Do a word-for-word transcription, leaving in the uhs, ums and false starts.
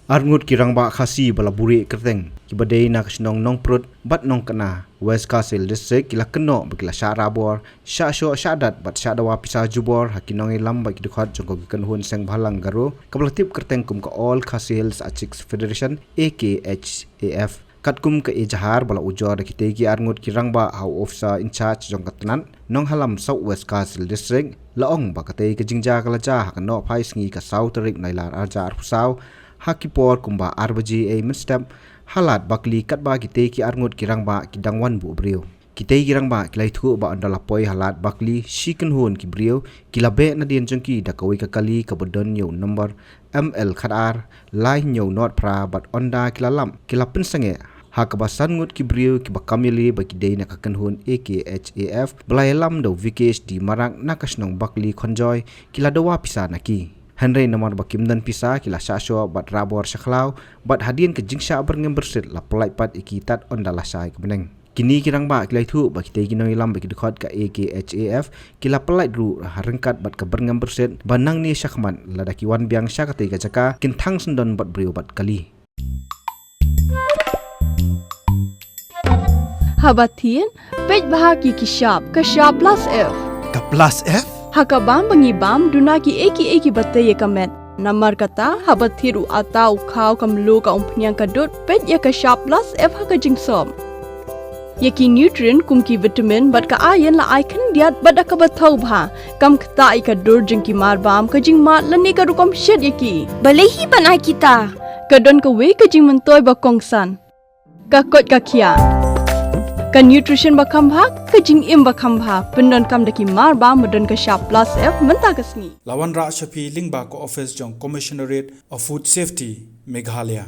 Arngut ki rangbah Khasi ba la buhrieh kyrteng, kiba dei na ka shnong Nongprut bad Nongkena, West Khasi Hills District, ki la kynnoh ba ki la shah rabor, shah shoh shah dat bad shah dawa pisa jubor ha ki nongïalam bad ki dkhot jong ka kynhun seng bhalang Garo, kaba la tip kyrteng kum ka All Khasi Hills Achikes Federation, A K H A F. Katkum ka ejahar ba la ujor da kitei ki arngut ki rangbah ha u officer in charge jong ka tnat Nonghalam, South West Khasi Hills District, la ong ba katei ka jingjia ka la jia ha ka nohphai sngi ka saw tarik Nailar arhajar arphew saw, ha ki por kumba ar baje ei mynstep, ha Lad Bakli, katba kitei ki arngut ki rangbah ki dang wan buh briew. Kitei ki rangbah ki la ïathuh ba ynda la poi ha Lad Bakli, shi kynhun ki briew ki la beh nadien jong ki da kawei ka kali kaba don ïa u number M L khatar lai hynñiew nod phra, bad ynda ki la lap, ki la pynsangeh ha kaba san ngut ki briew kiba kam ïaleh ba ki dei na ka kynhun A K H A F, ba la ïalam da u Vikesh D Marak na ka shnong Bakli Khonjoi, ki la dawa pisa na ki. Hynrei namar ba kim don pisa, ki la shah shoh bad rabor sha khlaw, bad hadien ka jingshah byrngem byrsit la pyllait pat ïa ki tad ynda la shai ka bneng. Kine ki rangbah ki la ïathuh ba kitei ki nongïalam bad ki dkhot ka A K H A F ki la pyllait ruh ha ryngkat bad ka byrngem byrsit, ba nangne shakhmat lada ki wan biang sha katei ka jaka, kin thang syndon bad briew bad kali. Haba thied, peit bha ki ki shap, ka shap plus F. Ka plus F? Ha ka bam ba ngi bam, duna ki ei ki ei kiba tei ïa ka met. Namar kata, haba thied u atta, u khaw, ka mluh, ka umphniang, ka dud, peit ïa ka shap plus F ha ka jingsop. Ïa ki nutrient kum ki vitamin bad ka iron la ai khyndiat bad da kaba thaw bha. Kam ktah ïa ka dur jong ki mar bam, ka jingmad lane ka rukom shet ïa ki. Balei hi ban ai kita? Ka don kawei ka jingmyntoi ba kongsan. Ka koit ka khiah. Ka nutrition ba kham bha, ka jingim ba kham bha. Pyndonkam da ki mar bam ba don ka shap plus F mynta ka sngi. La wanrah sha phi lyngba ka office jong Commissionerate of Food Safety, Meghalaya.